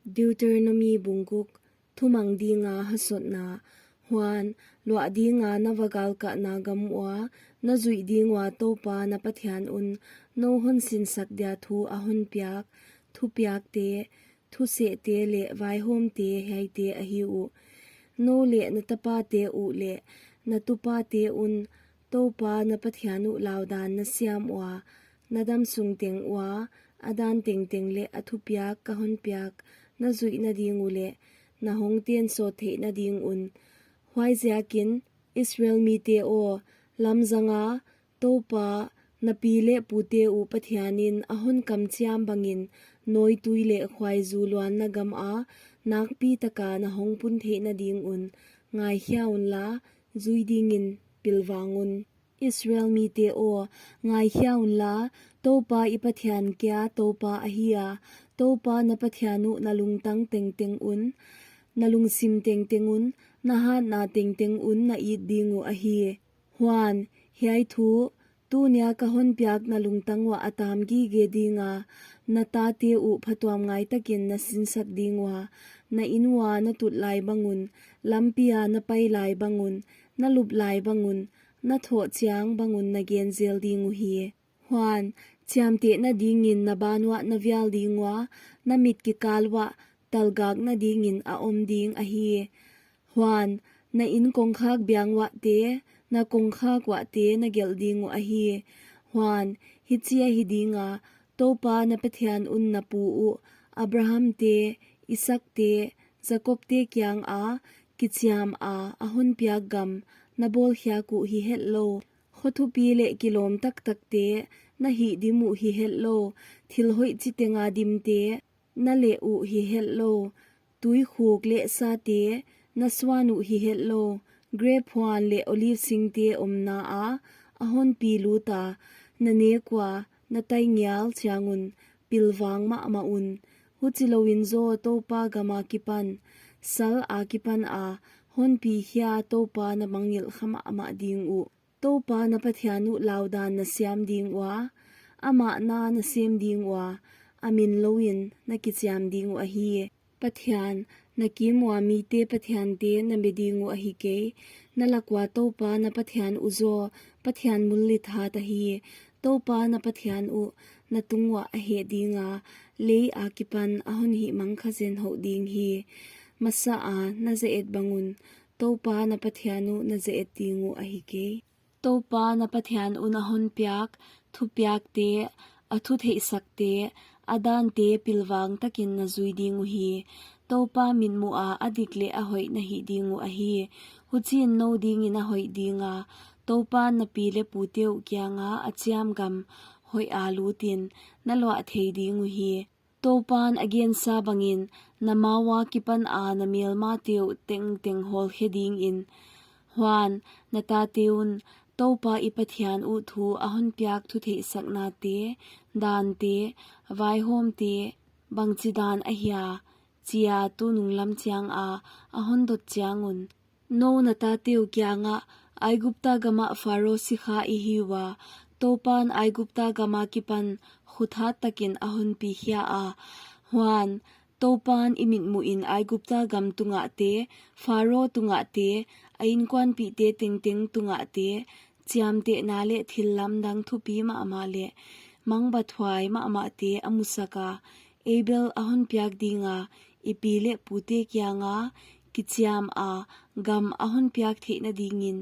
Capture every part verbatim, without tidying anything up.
Deuteronomi bung guk. Thumang dinga hasotna. Huan, luah dinga na va galkahna gam ua na zuih ding ua Toupa na Pathian un nou hon sinsak dia thu a hon piak thupiakte, thusehte leh vaihawmte hiaite ahi uh. Nou leh na tapate uh leh na tupate un Toupa na Pathian uh laudan na siam ua, na damsung teng ua a dan tengteng leh a thupiak ka hon piak na zuihna ding uh leh na hong tensawt theihna ding un. Huaiziakin, Israel mite aw, lamzanga Toupa na pi leh pute uh Pathianin a hon kamchiam bangin nawitui leh khuaizu luanna gama nakpi taka na hong pun theihna ding un ngaikhia unla, zui dingin pilvang un. Israel mite aw, ngaikhia unla, Toupa i Pathian kia Toupa ahi a, Toupa na Pathian uh na lungtang tengteng un, na lungsim tengteng un, na hatna tengteng un na it ding uh ahi. Huan, hiai thu, tunia ka hon piak na lungtang uah a tam gige dinga, na tate uh phatuamngai takin na sinsak ding ua, na in ua na tut lai bang un, lampia na pai lai bang un, na lup lai bang un, na thoh chiang bang un na gen zel ding uhi. Huan, chiamtehna dingin na ban uah na vial ding ua, na mit kikal uah talgakna dingin a om ding ahi. Huan, na in kongkhak biang uahte, na kongkhak uahte na gelh ding uh ahi. Huan, hichi ahi dinga, Toupa na Pathian un na pu uh Abraham te, Isaak te, Jakob te kianga kichiama a hon piak gam na bawlkhiak uh hi hetlou, kho thupi leh kilawm taktakte na hihdim uh hi hetlou, thil hoih chitenga dimte na leh uh hi hetlou, tuikhuk leh sate na suan uh hi hetlou, grep huan leh oliv singte omna a a hon pi luta na nek ua na tai ngial chiang un pilvang mahmah un. Huchilouin zaw Toupa gam akipan, sal akipan a hon pikhia Toupa na mangngilh kha mahmah ding uh. Toupa na Pathian uh laudan na siam ding ua, amah na na sem ding ua, a min louin na kichiam ding uh ahi. Pathian, na kim ua mite pathiante na be ding uh ahi kei. Na lak ua Toupa na Pathian uh zaw Pathian mullit hat ahi. Toupa na Pathian uh na tung uah a heh dinga, lei akipan a hon hihmang kha zen houh ding hi. Masa a na za et bang un, Toupa na Pathian uh na za et ding uh ahi kei. Toupa na Pathian un a hon piak thupiakte, a thutheihsakte, a dante pilvang takin na zui ding uhi. Toupa mitmuh a a dik leh a hoih na hih ding uh ahi. Huchiin nou dingin a hoih dinga, Toupan na pi leh pute uh kianga a chiam gam hoih a lutin na luah thei ding uhi. Toupan a gensa bangin na ma ua kipan a na melmate uh tengteng hawlkhe dingin. Huan, na tate un Toupa i Pathian uh thu a hon piak thutheihsaknate, dante, vaihawmte, bangchidan ahia chia tunung lam chianga a hon dot chiang un. Nou na tate uh kiangah, Aigupta gamah Pharo sikha i hi ua, Toupan Aigupta gam akipan khut hat takin a hon pikhia a. Huan, Toupan i mitmuhin Aigupta gam tungahte, Pharo tungahte, a inkuanpihte tengteng tungahte, chiamtehna leh thil lamdang thupi mahmah leh mangbathuai mahmahte a musak a, ei bel a hon piak dinga, i pi leh pute kianga kichiama gam a hon piak theihna dingin,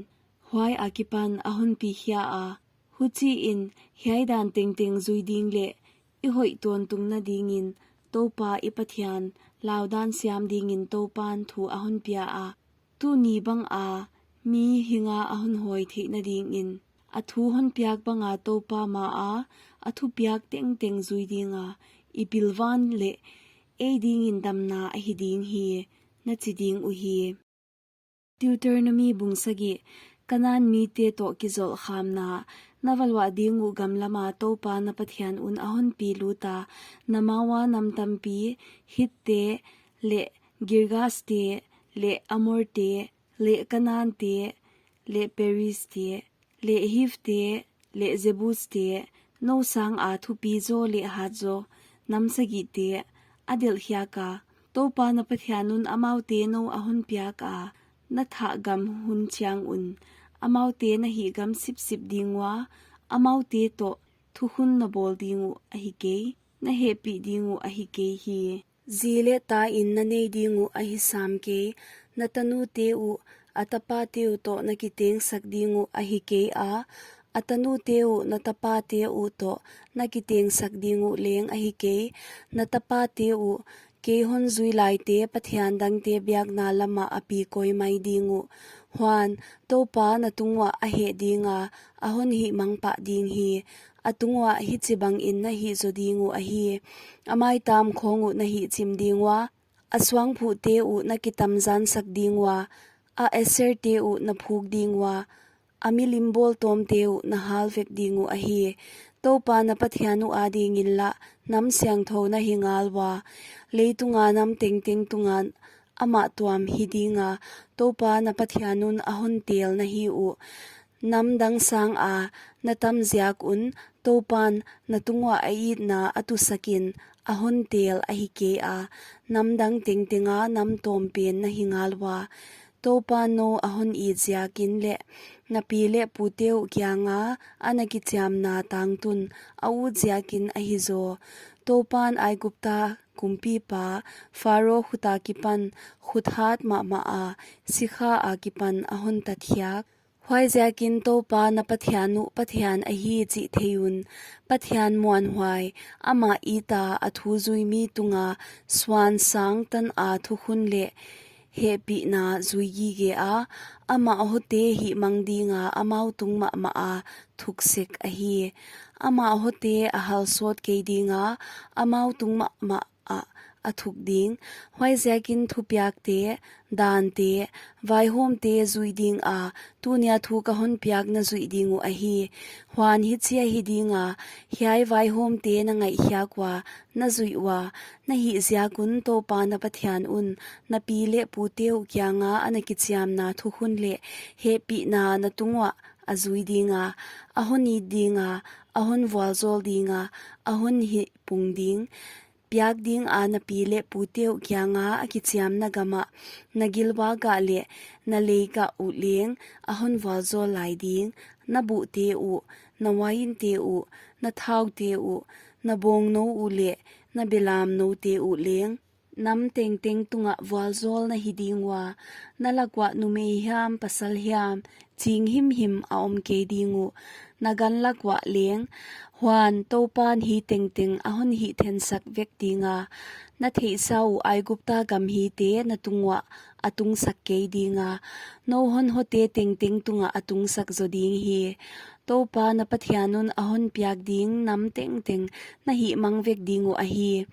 huai akipan a hon pikhia a. Huchiin, hiai dan tengteng zui ding leh i hoih tawntungna dingin, Toupa i Pathian laudan siam dingin Toupan thu a hon pia a. Tuni banga mi hinga a hon hawi theihna dingin, a thu hon piak banga Toupa maa a thupiak tengteng zui dinga, i pilvan leh ei dingin damna ahi ding hi, na chi ding uhi. Deuteronomi bung sagih. Kanan mite toh kizolh khamna. Na va luah ding uh gam lama Toupa na Pathian un a hon pi luta, na ma ua nam tampi, Hitte, leh Girgaste, leh Amorte, leh Kanante, leh Perizte, leh Hivte, leh Jebuste, nou sanga thupi zaw leh hat zaw nam sagihte a delh khiaka, Toupa na Pathian un amaute nou a hon piak a, na thah gam hun chiang un, amaute na hihgam sipsip ding ua, amaute toh thukhun na bawl ding uh ahi kei, na hehpih ding uh ahi kei hi. Zi leh ta in na nei ding uh ahi sam kei, na tanute uh a tapate uh toh na kitengsak ding uh ahi kei a, a tanute uh na tapate uh toh na kitengsak ding uh leng ahi kei, na tapate uh kei hon zui laite pathian dangte biakna lamah a pi koi mai ding uh. Huan, Toupa na tung uah a heh ding a, a hon hihmang pah ding hi. A tung uah hichibang in na hih zo ding uh ahi. A maitam khawng uh na hihchim ding ua, a suangphuhte uh na kitamzansak ding ua, a Aserte uh na phuk ding ua, a milim bawltawmte uh na hal vek ding uh ahi. Toupa na Pathian uh adingin lah nam siangthou na hi ngal ua, leitunga nam tengteng tunga amah tuam hi dinga, Toupa na Pathian un a hon tel na hi uh. Nam dang sanga na tam ziak un, Toupan na tung uah a itna a tusakin a hon tel ahi kei a, nam dang tengtenga nam tawm pen na hi ngal ua. Toupan nou a hon it ziakin leh na pi leh pute uh kianga a na kichiamna tangtun a ut ziakin ahi zaw. Toupan Aigupta kumpipa Pharo khut akipan, khut hat mahmah a, sikha akipan a hon tatkhiak. Huaiziakin Toupa na Pathian uh Pathian ahi chih thei un. Pathian muanhuai, amah ita a thu zui mi tunga suan sang tana thukhun leh hehpihna zui gige a, amah hote hihmang dinga amau tung mahmah a thuk sek ahi. Amah hote a hal sawt kei dinga, amau tung mahmah ah a thuk ding. Huaiziakin thupiakte, dante, vaihawmte zui dinga, tunia thu ka hon piak na zuih ding uh ahi. Huan hichi ahi dinga, hiai vaihawmte na ngaihkhiak ua, na zuih ua, na hih ziak un Toupa na Pathian un na pi leh pute uh kianga a na kichiamna thukhun leh hehpihna na tung uah a zui dinga, a hon it dinga, a hon vualzawl dinga, a hon hihpung ding. Piak dinga na pi leh pute uh kianga a kichiamna gamah na gil ua gah leh na lei gah uh leng a hon vualzawl lai ding. Na buhte uh, na uainte uh, na thaute uh, na bawngnou uh leh na belamnoute uh leng nam tengteng tungah vualzawl na hi ding ua, na lak uah numei hiam pasal hiam ching himhim a om kei ding uh, na gan lak uah leng. Huan Toupan hi tengteng a hon hih thensak vek dinga, na theihsa uh Aigupta gam hite na tung uah a tungsak kei dinga, nou hon hote tengteng tungah a tungsak zo ding hi. Toupa na Pathian un a hon piak ding nam tengteng na hihmang vek ding uh ahi.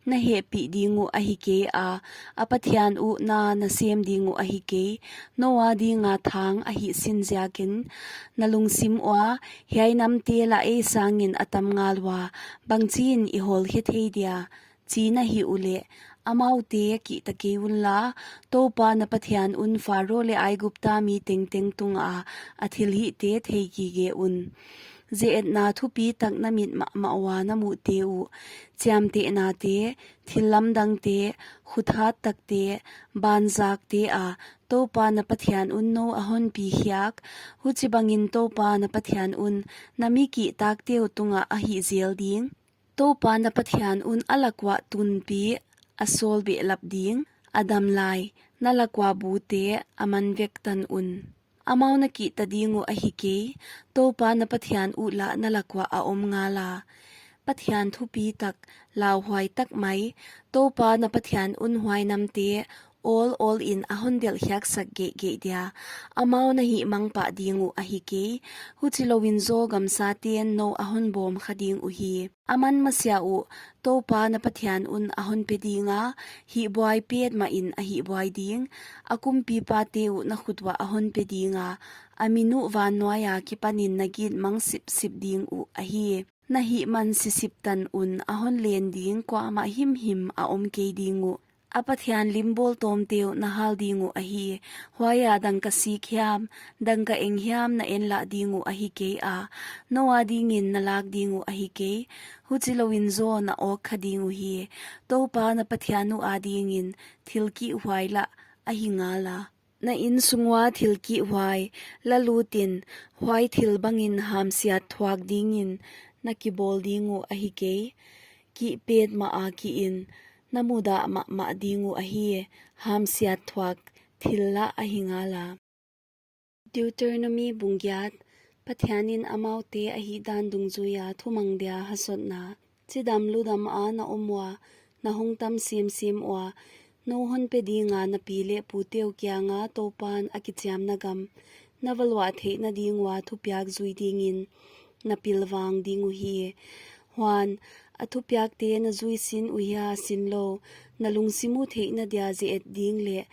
Na hehpih ding uh ahi kei a, a pathian uh na na sem ding uh ahi kei. Nou adinga thang a hih sin ziakin na lungsim ua, hiai namte lah ei sangin a tam ngal ua, bangchiin i hawlkhe thei dia, chi na hih uleh, amaute kihta kei unla, Toupa na Pathian un Pharo leh Aigupta mi tengteng tunga a thilhihte thei gige un. Ze-etna thupi tak na mit mahmah ua na muhte uh, chiamtehnate, thillamdangte, khut hat takte, banzakte a Toupa na Pathian un nou a hon pi khiak, huchibangin Toupa na Pathian un na mi kihtakte uh tungah a hih zel ding. Toupa na Pathian un a lak uah tunpi a sawl behlap ding, a dam lai, na lak ua bute a man vek tan un. Amau na kihta ding uh ahi kei, Toupa na Pathian uh lah na lak uah a om ngala. Pathian thupi tak, lauhuai tak mai, Toupa na Pathian un huai namte awl awl in a hon delhkhiaksak geihgeih dia, amau na hihmang pah ding uh ahi kei, huchilouin zaw gamsaten nou a hon bawm kha ding uhi. Aman masiah uh Toupa na Pathian un a hon pe dinga, hihbuai petmahin a hihbuai ding, a kumpipate uh na khut uah a hon pe dinga, a min uh van nuaia kipanin na gitmang sipsip ding uh ahi. Na hihman sisip tan un a hon len ding kuamah himhim a om kei ding uh. A pathian limbawl tawmte uh na hal ding uh ahi. Huaia dangka sik hiam, dangka eng hiam na enlah ding uh ahi kei a, nou adingin na lak ding uh ahi kei. Huchilouin zaw na awk kha ding uhi. Toupa na Pathian uh adingin thil kihhuai lah ahi ngala. Na innsung ua thil kihhuai la lutin, huai thil bangin hamsiat thuak dingin na kibawl ding uh ahi kei. Kih petmah a kihin, na mudah mahmah ding uh ahi. Hamsiat thuak thil lah ahi ngala. Deuteronomi bung giat. Pathianin amaute ahihdan dungzuia thumang dia hasotna. Chidam ludam a na om ua, na hong tam semsem ua, nou hon pe dinga na pi leh pute uh kianga Toupan a kichiamna gam na va luah theihna ding ua thupiak zui dingin na pilvang ding uhi. Huan, a thupiakte na zui sin uh hia sin lou, na lungsim uh theihna dia ze-et ding leh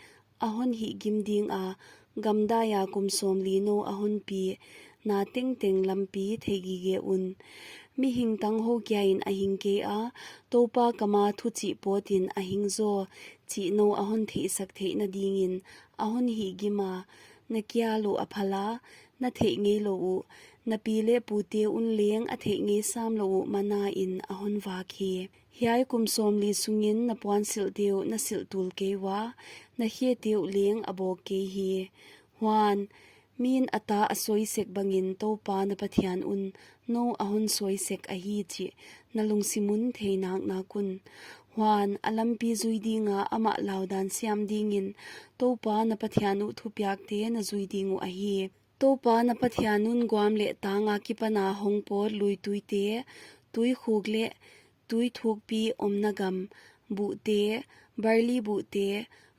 a hon hihgim dinga, gamdaia kum sawmli nou a hon pi na tengteng lampi theigige un. Mihing tanghou kiain a hing kei a, Toupa kama thu chih pawtin a hing zaw chih nou a hon theihsak theihna dingin a hon hihgima, na kial uh a phala, na theih ngei lou uh, na pi leh pute un leng a theih ngei sam lou uh manain a hon vak hi. Hiai kum sawmli sungin na puansilhte uh na silh tul kei ua, na khete uh leng a bawk kei hi. Huan, min a ta a sawi sek bangin Toupa na Pathian un nou a hon sawi sek ahi chih na lungsim un thei naknak un. Huan, a lampi zui dinga amah laudan siam dingin Toupa na Pathian uh thupiakte na zui ding uh ahi. Toupa na Pathian un guam leh tanga kipana hong pawt luituite, tuikhuk leh tuithukpi omna gam, buhte, barli buhte,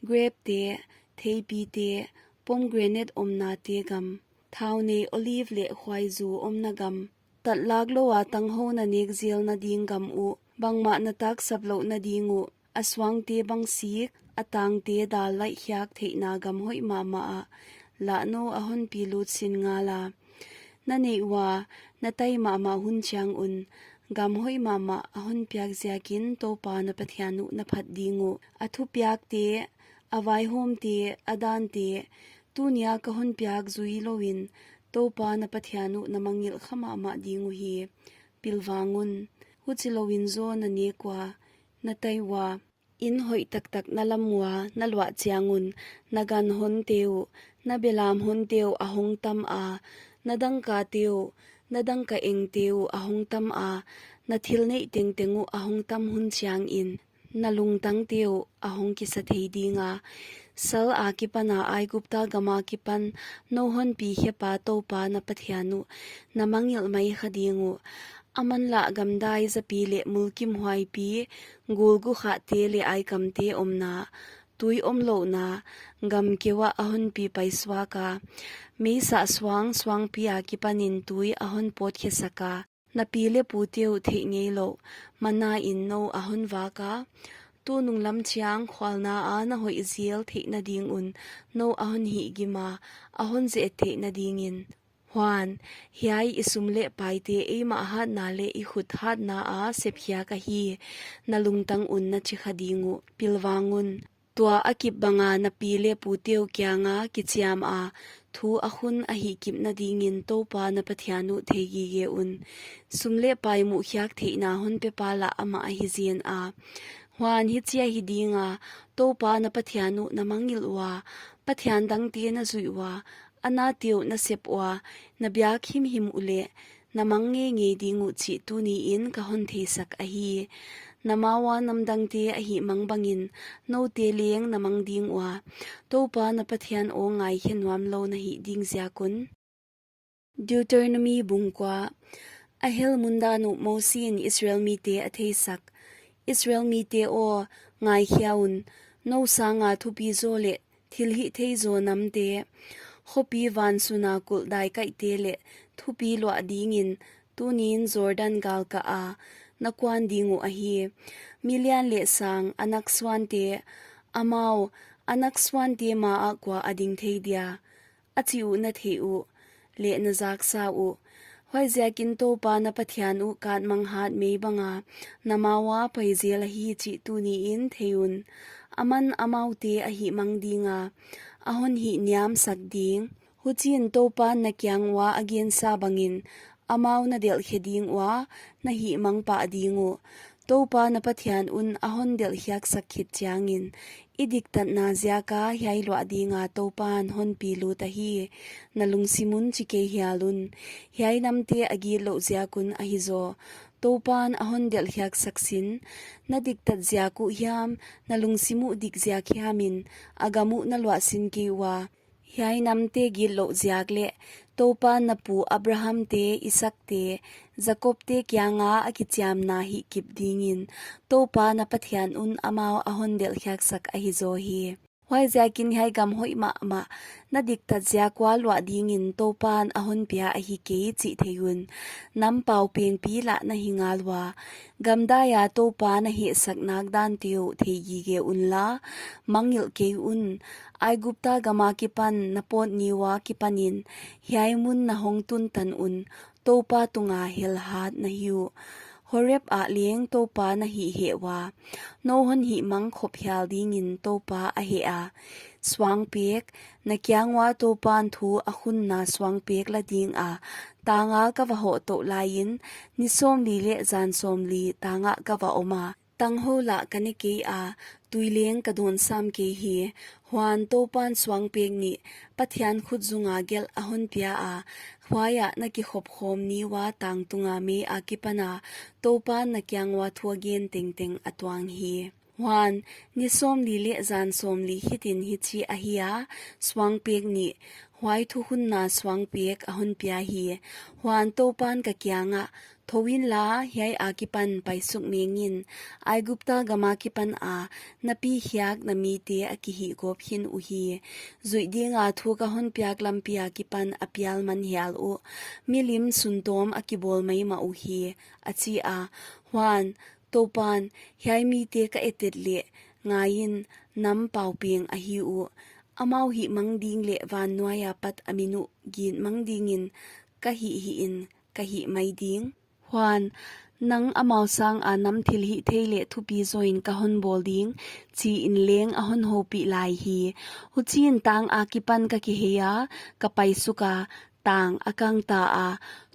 grepte, theipite, pomgranate omnate gam, thau nei olive leh khuaizu omna gam, tatlak loua tanghou na nek zelna ding gam uh, bangmah na taksap louhna ding uh, a suangte bang sik, a tangte dal laih khiak theihna gam hoih mahmah ah lah nou a hon pi lut sin ngala. Na neih ua, na tai mahmah hun chiang un, gam hoih mahmah a hon piak ziakin Toupa na Pathian uh na phat ding uh. A thupiakte, a vaihawmte, a dante, tunia ka hon piak zui louin, Toupa na Pathian uh na mangngilh kha mahmah ding uhi. Pilvang un, huchilouin zaw na nek ua, na tai ua, inn hoih taktak na lam ua na luah chiang un, na gan honte uh, na belam honte uh a hong tam a, na dangkate uh, na dangka engte uh a hong tam a, na thil neih tengteng uh a hong tam hun chiangin, na lungtangte uh a hong kisa thei dinga, sal akipana Aigupta gam akipan nou hon pi khepa Toupa na Pathian uh na mangngilh mai kha ding uh. Aman lah gamdai zapi leh mulkimhuaipi, gul gukhahte leh aikamte omna, tui omlouhna, gam keu ah a hon pi paisuak a, meisa suang suangpi akipanin tui a hon pawtkhe sak a, na pi leh pute uh theih ngei louh manain nou a hon vak a, tunung lam chiang khualna a na hoih zel theihna ding un nou a hon hihgima, a hon ze-et theihna dingin. Huan, hiai i sum leh paite eimah hatna leh i khut hatna a sepkhiak ahi, na lungtang un na chi kha ding uh. Pilvang un, tua a kip banga na pi leh pute uh kianga kichiam a, thu a khun a hihkipna dingin Toupa na Pathian uh theigige un. Sum leh pai muhkhiak theihna hon pepa lah amah ahi zen a. Huan, hichi ahi dinga, Toupa na Pathian uh na mangngilh ua, pathian dangte na zuih ua, a nate uh na sep ua, na biak himhim uleh, na mang ngeingei ding uh chih tuniin ka hon theisak ahi. Na ma ua namdangte a hihmang bangin, noute leng na mang ding ua, Toupa na Pathian aw ngaikhe nuam lou na hih ding ziak un. Deuteronomi bung kua. A hel mun dan uh Mosiin Israel mite a theisak. Israel mite aw, ngaikhia un, nou sanga thupi zaw leh thilhihthei zaw namte, khopi vansuna kulh daikaihte leh thupi luah dingin tuniin Jordan galkah a na kuan ding uh ahi. Milian leh sang Anak suante, amau, Anak suante ma ah kua a ding thei dia, a chih uh na theih uh, leh na zaksa uh. Huaiziakin Toupa na Pathian uh katmang hat mei banga na ma ua pai zel ahi chih tuniin thei un. aman amaute a hihmang dinga, a hon hihniamsak ding. Huchiin Toupan na kiang ua a gensa bangin amau na delhkhe ding ua, na hihmang pah ding uh. Toupa na Pathian un a hon delhkhiaksak khit chiangin, i diktatna ziaka hiai luah dinga Toupan hon pilut ahi, na lungsim un chi kei hial un. Hiai namte a gitlouh ziak un ahi zaw. Toupan a hon delhkhiaksak sin, na diktat ziak uh hiam, na lungsim uh dik ziak hiamin, a gam uh na luah sin kei ua. Hiai namte gitlouh ziak leh, Toupan na pu Abrahamte, Isaakte, Jakobte kianga a kichiamna hihkip dingin, Toupa na Pathian un amau a hon delhkhiaksak ahi zaw hi. Huaiziakin hiai gam hoih mahmah, na diktat ziak ua luah dingin Toupan a hon pia ahi kei chih thei un. Nam pau pengpi lah na hi ngal ua. Gamdaia Toupa na hehsak nak dante uh thei gige unla, mangngilh kei un. Aigupta gama kipan na pawt ni ua kipanin, hiai mun na hong tun tan un, Toupa tunga helhat na hi uh. Horeb ah leng Toupa na hihheh ua. Nou hon hihmang khop hial dingin Toupa a heh a. Suangpek, na kiang ua Toupan thu a khunna suangpek la dinga, tanga ka va hoh touh laiin, ni sawmli leh zan sawmli tanga ka va om a. Tanghou lah ka ne kei a, tui leng ka dawn sam kei hi. Huan Toupan suangpek nih, Pathian khut zunga gelh a hon pia a, huaiah na kikhop khawm ni ua tang tunga mei akipana, Toupan na kiang ua thu a gen tengteng a tuang hi. Huan, ni sawmli leh zan sawmli hitin hichi ahi a, suangpek nih, huai thukhunna suangpek a hon pia hi. Huan Toupan ka kiangah, thou inla, hiai akipan paisuk mengin, Aigupta gama kipana, na pi hiak na mite a kihihgawp khin uhi. Zuih dinga thu ka hon piak lampi akipan a pial man hial uh. Milim suntawm a kibawl maimah uhi, a chi a. Huan, Toupan, hiai mite ka et et leh, ngaiin, nam pau peng ahi uh. Amau hihmang ding leh van nuaia pat a min uh gitmang dingin ka hihhihin ka hih mai ding. Huan, nang amau sanga nam thilhihthei leh thupi zawiin ka hon bawl ding, chiin leng a hon houpih lai hi. Huchiin tang akipan ka kihei a, ka paisuk a, tang a kang ta a,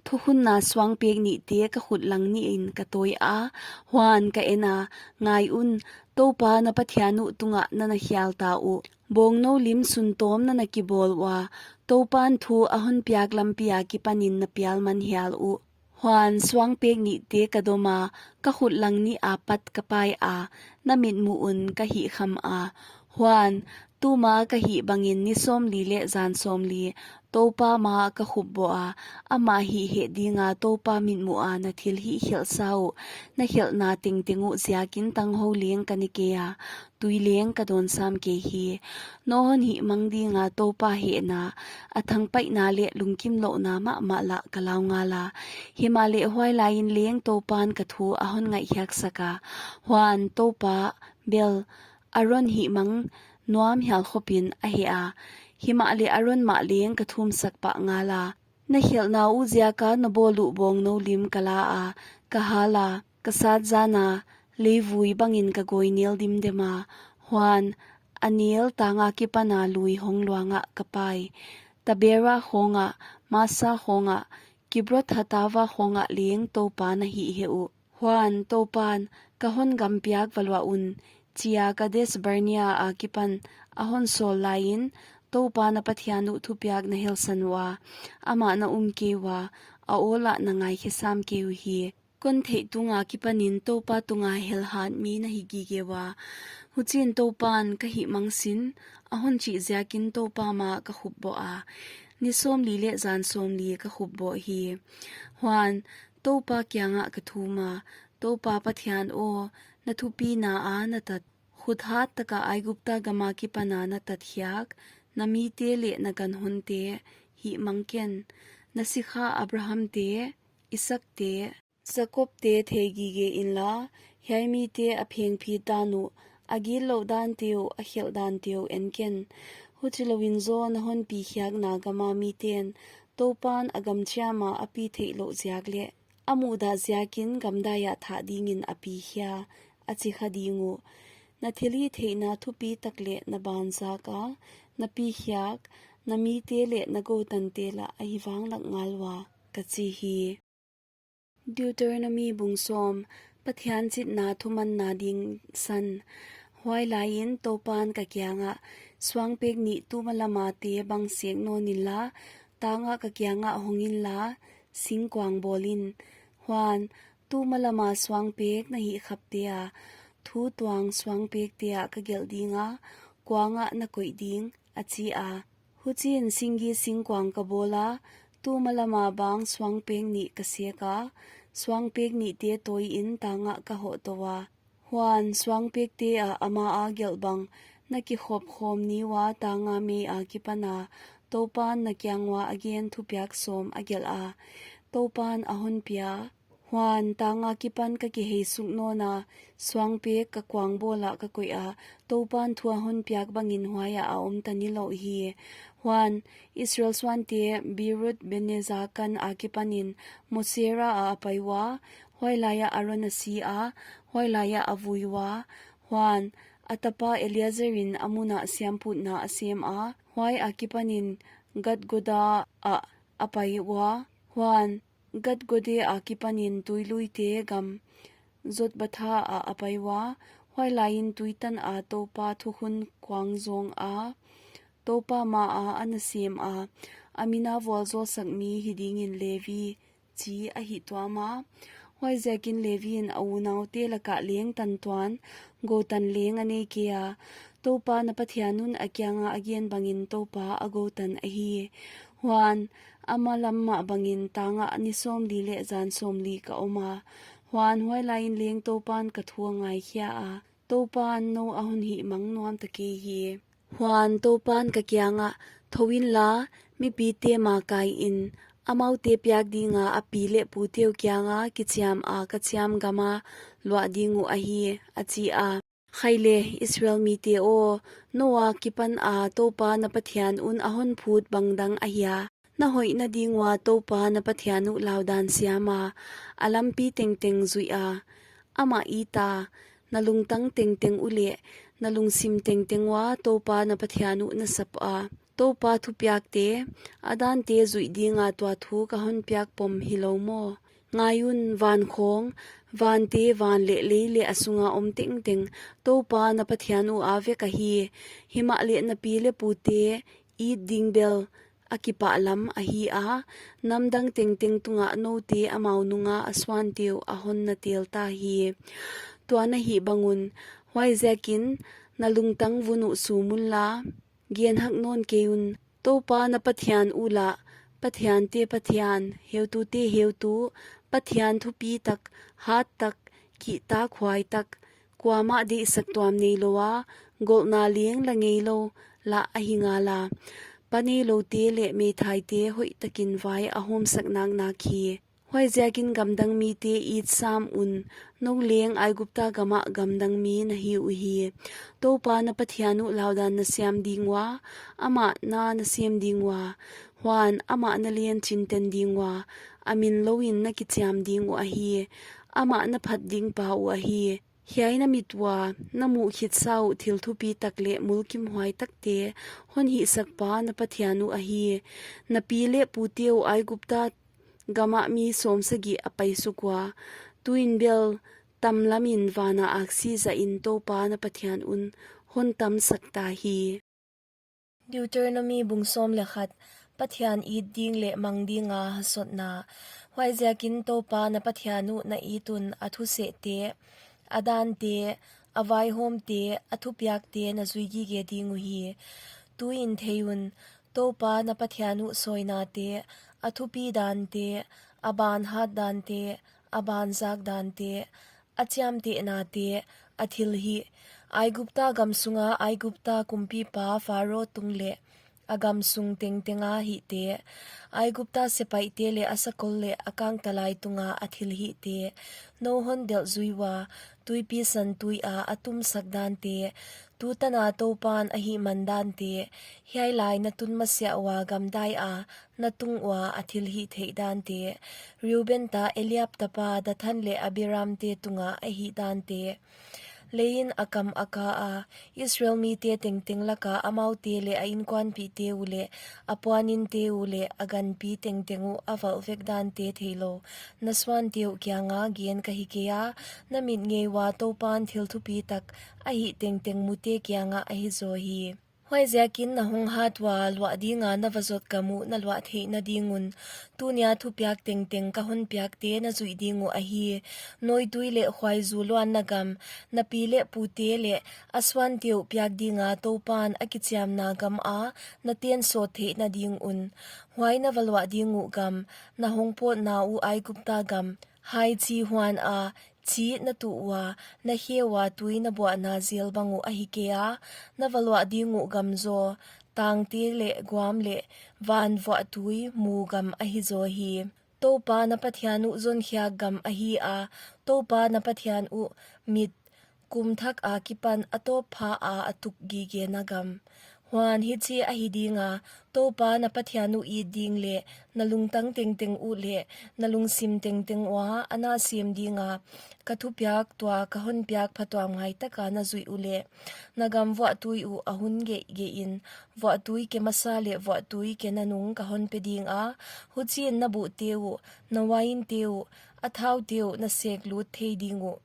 thukhunna suangpek nihte ka khut lang nihin ka tawi a. Huan ka en a, ngai un, Toupa na Pathian uh tungah na na khial ta uh. Bawngnou lim suntawm na na kibawl ua, Toupan thu a hon piak lampi akipanin na pial man hial uh. Huan suangpek nihte ka dom a, ka khut lang nih apat ka pai a, na mitmuh un ka hihkham a. Huan, tuma ka hih bangin ni sawmli leh zan sawmli, Toupa maah ka khupboh a, amah hihheh dinga Toupa mitmuha na thilhih khelhsa uh, na khelhna tengteng uh ziakin tanghou leng ka ne kei a, tui leng ka dawn sam kei hi. Nou hon hihmang dinga Toupa hehna, a thangpaihna leh lungkimlouhna mahmah lah ka lau ngal a. Himahleh huai laiin leng Toupan ka thu a hon ngaihkhiaksak a. Huan Toupa bel, Aron hihmang nuam hial khopin a heh a. Himahleh Aron mah leng ka thumsak pah ngal a. Na khelhna uh ziaka na bawl uh bawngnou lim ka la a, ka hal a, ka sat zana, leivui bangin ka gawi nel dimdem a. Huan, a nel tang akipana lui hong luangah ka pai. Tabera khawngah, Masa khawngah, Kibrot Hatava khawngah leng Toupa na hihheh uh. Huan, Toupan, ka hon gam piak va luah un, chia Kades Barnea akipan a hon sawl laiin, Toupa na Pathian uh thupiak na helsan ua, amah na um kei ua, a awlah na ngaikhe sam kei uhi. Kon theih tunga kipanin Toupa tunga helhat mi na hi gige ua. Huchiin Toupan ka hihmang sin, a hon chih ziakin Toupa maah ka khupboh a. Ni sawmli leh zan sawmli ka khupboh hi. Huan, Toupa kiangah ka thum a, Toupa Pathian aw, na thupina a na tat, khut hat taka Aigupta gama kipana na tatkhiak, na mite leh na ganhonte, hihmang ken, na sikha Abrahamte, Isaakte, Jakobte thei gige inla, hiai mite a phengphit dan uh, a gitlouh dante uh, a khelh dante uh en ken. Huchilouin zaw na hon pikhiakna gama miten, Toupan a gam chiama a pi theihlouh ziak leh, a muhdah ziakin gamdaiah thah dingin a pikhia, a chi kha ding uh. na thilhihtheihna thupi tak leh na banzak a, na pikhiak, na mite leh na goutante lah ahi vanglak ngal ua, ka chi hi. Deuteronomy bung sawm. Pathian chitna thumanna ding san. Huailaiin Toupan ka kiangah, suangpek nih tumalama te bang sek nawn inla, tangah ka kiangah hong inla, singkuang bawl in. Huan, tumalama suangpek na hih khapte a, thu tuang suangpekte ah ka gelh ding a, kuangah na koih ding, a chi a. Huchiin singgi singkuang ka bawl a, tumalama bang suangpek nih ka sek a, suangpek nihte tawiin tangah ka hoh tou a. Huan suangpekte ah ama a gelh bang na kikhop khawm ni ua tanga mei a kipan a Toupan na kiang ua a gen thupiak sawm a gelh a, Toupan a hon pia. Huan tanga kipan ka kihei suk nawn a, suangpek ka kuang bawl ah ka koih a, Toupan thu a hon piak bangin huai ah a om ta nilouh hi. Huan Israel suante Beerot Bene-jaakan a kipanin Mosera ah a pai ua, huailaiah Aron a si a, huailaiah a vui ua. Huan a tapa Eleazarin a mun ah siamputna a sem a, huai a kipanin Gudgoda ah a pai ua. Huan Gudgoda a kipanin tuiluite gam Jotbatha ah a pai ua, huailaiin tuitan a Toupa thukhun kuang zawng a, Toupa ma a ana sem a, a min a vualzawlsak mi hi dingin Levi chi a hih tuam a. Huaiziakin Levi in a unaute lakah leng tan tuan, goutan leng a nei kei a. Toupa na Pathian un a kianga a gen bangin Toupa a goutan ahi. Huan, a malam mah bangin tangah ni sawmli leh zan sawmli ka om a. Huan, huailaiin leng Toupan ka thu a ngaikhia a, Toupan nou a hon hihmang nuam ta kei hi. Huan Toupan ka kiangah, thou inla, mipite ma kaiin, amaute piak dinga a pi leh pute uh kianga kichiam a ka chiam gama luah ding uh ahi, a chi a. Khaile, Israel mite aw, nou a kipan a Toupa na Pathian un a hon phut bangdang ahia, na hoihna ding ua Toupa na Pathian uh laudan siam a, a lampi tengteng zuih a, amah it a, na lungtang tengteng uh leh na lungsim tengteng ua Toupa na Pathian uh na sap a. Toupa thupiakte, a dante zuih dinga tua thu ka hon piak pom hilou maw? Ngai un, van khawng, vante, van leh lei leh a sunga om tengteng Toupa na Pathian uh a vek ahi. Himahleh na pi leh pute it ding bel a kipahlam ahi a, namdang tengteng tungah noute amau nunga a suante uh a hon na tel ta hi. Tua na hih bang un, huaiziakin na lungtang vun uh sum unla, genhak nawn kei un. Toupa na Pathian uh lah, pathiante Pathian, heutute heutu, Pathian thupi tak, hat tak, kihtakhuai tak, kuamah deihsak tuam neilou a, golhna leng la ngeilou lah ahi ngal a. Pa neiloute leh meithaite hoihtakin vai a hawmsak naknak hi. Huaiziakin gamdang mite it sam un, nou leng Aigupta gamah gamdang mi na hi uhi. Toupa na Pathian uh laudan na siam ding ua, amah na na sem ding ua, huan amah na len chinten ding ua, a min louin na kichiam ding uh ahi, amah na phat ding pa uh ahi. Hiai na mit ua na muh khitsa uh thil thupi tak leh mulkimhuai takte hon hihsak pa na Pathian uh ahi. Na pi leh pute uh Aigupta gamah mi sawmsagih a paisuk ua, tuin bel tamlamin vana aksi zahin Toupa na Pathian un hon tamsak ta hi. Deuteronomy bung sawm leh khat. Pathian it ding leh mang dinga hasotna. Huaiziakin Toupa na Pathian uh na it un a thusehte, a dante, a vaihawmte, a thupiakte na zui gige ding uhi. Tuin thei un, Toupa na Pathian uh sawinate, a thupi dante, a ban hat dante, a banzak dante, a chiamtehnate, a thilhih, Aigupta gam sunga Aigupta kumpipa Pharo tung leh a gam sung tengtenga hihte, Aigupta sepaihte leh a sakol leh a kangtalai tunga a thilhihte, nou hon delh zui ua, tuipi santui a a tumsak dante, tutana Toupan a hihman dante, hiai lai na tun masiah ua gamdai a na tung ua a thilhihtheih dante, Reuben ta Eliab tapa Dathan leh Abiramte tunga a hih dante, Leiin a kam a ka a, Israel mite tengteng laka amaute leh a inkuanpihte uh leh a puaninte uh leh a ganpi tengteng uh a valh vek dante theilou na suante uh kianga gen ka hi kei a, na mit ngei ua Toupan thil thupitak a hih tengteng mute kiangah ahi zaw hi. Huaiziakin na honghat ua luah dinga na vazot gam uh na luah theihna ding un, tunia thupiak tengteng ka honpiakte na zuih ding uh ahi: nawitui leh khuaizu luanna gam, na pi leh pute leh a suante uh piak dinga Toupan a kichiamna gama na ten sawt theihna ding un. Huai na valuah ding uh gam, na hongpawtna uh Aigupta gam, haichi huana chi na tuh ua, na khe ua tui na buahna zel bang uh ahi keia, na valuah ding uh gam zaw, tangte leh guam leh van vuahtui mu gam ahi zaw hi. Toupa na Pathian uh zonkhiak gam ahi a, Toupa na Pathian uh mit kum thak akipan a tawppha a a tuk gigena gam. Huan hichi ahi dinga, Toupa na Pathian uh it ding leh na lungtang tengteng uh leh na lungsim tengteng ua a na sem dinga ka thupiak, tua ka honpiak phatuamngai taka na zuih uleh, na gam vuahtui uh a hun geihgeihin, vuahtui ke masa leh vuahtui ke nanung ka honpe dinga, huchiin na buhte uh, na uainte uh, a thaute uh na seklut thei ding uh.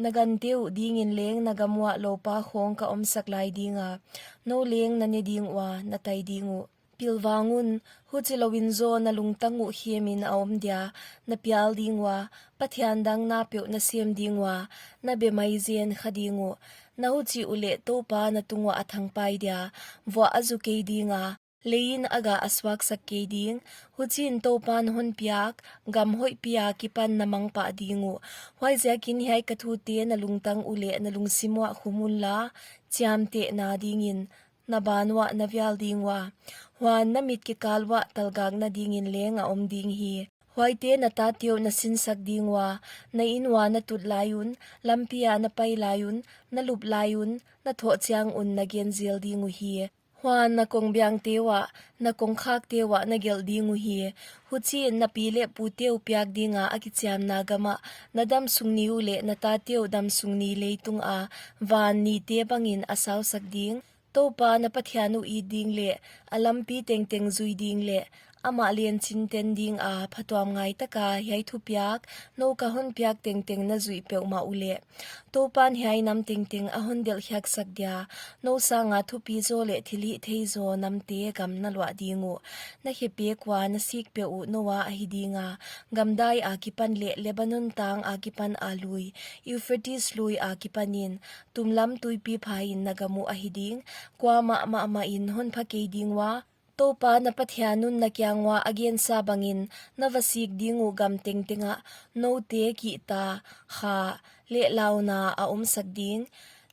Na gante uh dingin leng na gam uah loupa khawng ka omsak lai dinga, nou leng na ne ding ua na tai ding uh. Pilvang un, huchilouin zaw na lungtang uh khemin a om dia, na pial ding ua, pathian dang na peuh na sem ding ua, na be maizen kha ding uh. Na huchih uleh Toupa na tunguah a thangpai dia, vuah a zu kei dinga, leiin a gah a suaksak kei ding. Huchiin Toupan honpiak gam hoihpi akipan na mangpah ding uh. Huaiziakin hiai ka thute na lungtang uleh na lungsim uah khum unla, chiamtehna dingin na ban uah na vial ding ua, huan na mit kikal uah talgakna dingin leng a om ding hi. Huaite na tate uh na sinsak ding ua, na in ua na tut lai un, lampia na pai lai un, na lup lai un, na thoh chiang un na gen zel ding uhi. Huan na kongbiangte uah, na kongkhakte uah na gelh ding uhi. Huchiin na pi leh pute uh piak dinga a kichiamna gamah na damsung ni uleh na tate uh damsung ni leitunga van nite bangin a sausak ding. Toupa na Pathian uh it ding leh a lampi tengteng zui ding leh amah len chinten dinga phatuamngai taka hiai thupiak nou ka honpiak tengteng na zuih peuhmah uleh, Toupan hiai nam tengteng a hondelhkhiaksak dia, nou sanga thupi zaw leh thilhihthei zaw namte gam na luah ding uh. Na khepek ua na sik peuh uh noua ahi dinga, gamdai akipan leh Lebanon tang akipan a lui, Euphrates lui akipanin, tumlam tuipi phain na gam uh ahi ding. Kuamah mahmahin honpha kei ding ua, Toupa na Pathian un na kiang ua a gensa bangin na vasik ding uh gam tengtengah noute kihta, kha leh launa a omsak ding.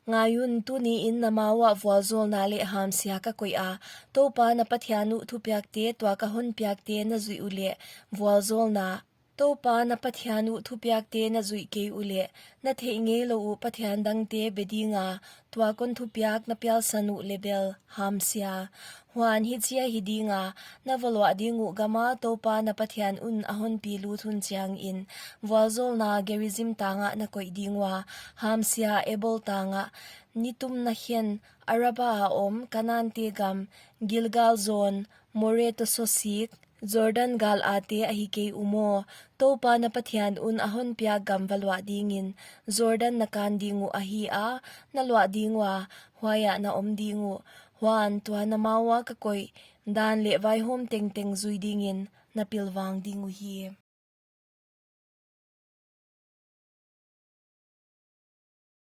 Ngai un, tuniin na ma uah vualzawlna leh hamsia ka koiha, Toupa na Pathian uh thupiakte, tua ka honpiakte na zuih uleh vualzawlna, Toupa na Pathian uh thupiakte na zuih kei uleh, na theih ngeilou uh pathian dangte be dinga tua kon thupiak na pialsan uh leh bel hamsia. Huan hichi ahi dinga, na valuah ding uh gama Toupa na Pathian un a honpi lut hun chiangin, vualzawlna Gerizim tangah na koih ding ua, hamsia Ebol tangah, nitum na khen, Araba a om Kanante gam, Gilgal zawn, More tosaw sik, Jordan gal ate ahi kei u maw? Toupa na Pathian un a honpiak gam valuah dingin Jordan na kan ding uh ahi a, na luah ding ua, huaiah na om ding uh. Huan tua na ma ua ka koih dan leh vaihawm tengteng zui dingin na pilvang ding uhi.